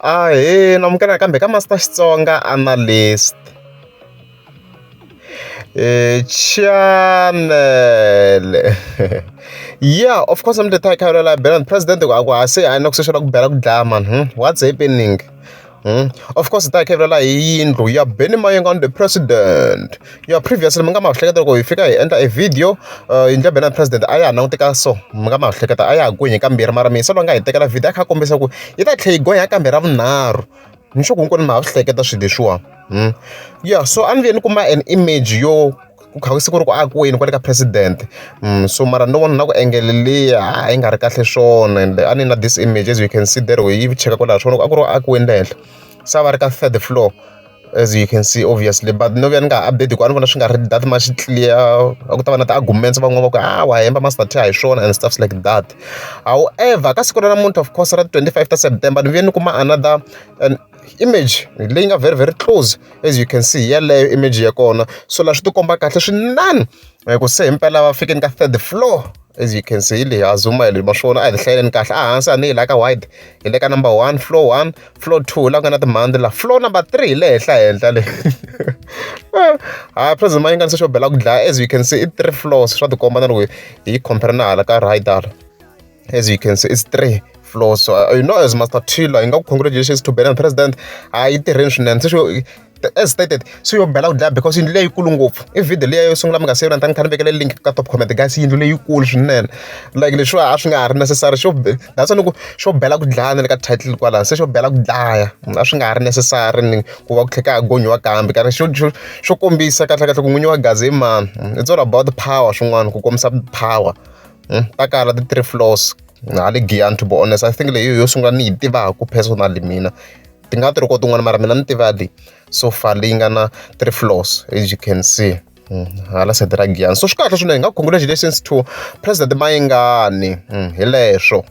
Ahee, namukela nakambe ka Master Xitsonga Analyst channel. Yeah, of course I'm the Thai Carola Bernard President a ku ha se a na ku sexela ku bela ku dlaya man. What's happening? Of course ta khevelela hi yindlu ya Benny Mayengani the president. Ya previously mi nga ma hleketa loko hi fika hi endla e video yindlu ya Benny president a ya ha languteka so mi nga ma hleketa a ya ha gonyi kambirhi mara mina se loyi a nga hi tekela video a kha a kombisa ku yi ta tlhela yi gonya kambe ra vunharhu ni sure ku hinkwenu ma ha swi hleketa swilo leswiwa. Yeah, so a ni vuye ni kuma an image yo ku kha siku ri ku akiweni kwale ka president. So mara no vona na ku angle liya a yi nga ri kahle swona and a ni na this image, as you can see there, yi cheka kwalaho swona ku a ku ri ku akiweni le henhla se a va ri ka third floor, as you can see, obviously. But no vuya ni nga ha update hikuva a ni vona swi nga ri that much clear, a ku ta va na ti-arguments, van'wana va ku a wa hemba Master T, a hi swona and stuffs like that. However, ka siku ra namuntlha, of course, ra 25 ta September, ni vuye ni kuma another an image leyi nga very very close. As you can see, yeleyo image ya kona, so laha swi ti komba kahle swinene ku se himpela va fikeni ka third floor. As you can see, leyi ha zuma hi leyi ma swona a hi hlayeleni kahle a hansi a ni hi la ka wide, hi le ka number one, floor one, floor two laha ku nga na timhandzi, la floor number three hi le henhla henhla le. Ha, President Mayengani se xo bela ku dlaya. As you can see, i three floors, swa tikomba na loko hi compare na hala ka right hala. As you can see, it's three floors. So as Master Tiller, hi nga ku congratulations to Benny President, a yi tirheni swinene. Se xo, as stated, se yo bela ku dlaya because yindlu leyikulu ngopfu. I video liya yo sungula mi nga se yona, ni kha ni vekele link ka top comment, guys. Yindlu leyikulu swinene, like leswiwa a swi nga ha ri necessary. Xo that's why ni ku xo bela ku dlaya na le ka title kwalano, se xo bela ku dlaya a swi nga ha ri necessary ni ku va ku tlhela ka ha gonyiwa kambe karhi xo kombisa kahle kahle ku n'winyi wa gazi i mani. It's all about power, swin'wana ku kombisa power. Ta kala ti-three floors hala Giyani. To be honest, I think leyi yo sungula ni yi tivaka personally mina, ti nga ti ri ko tin'wana, mara mina ni tiva leyi so far leyi nga na three floors, as you can see, hala side ra Giyani. So swi kahle swinene, hi nga congratulations to President Mayengani. Hi leswo.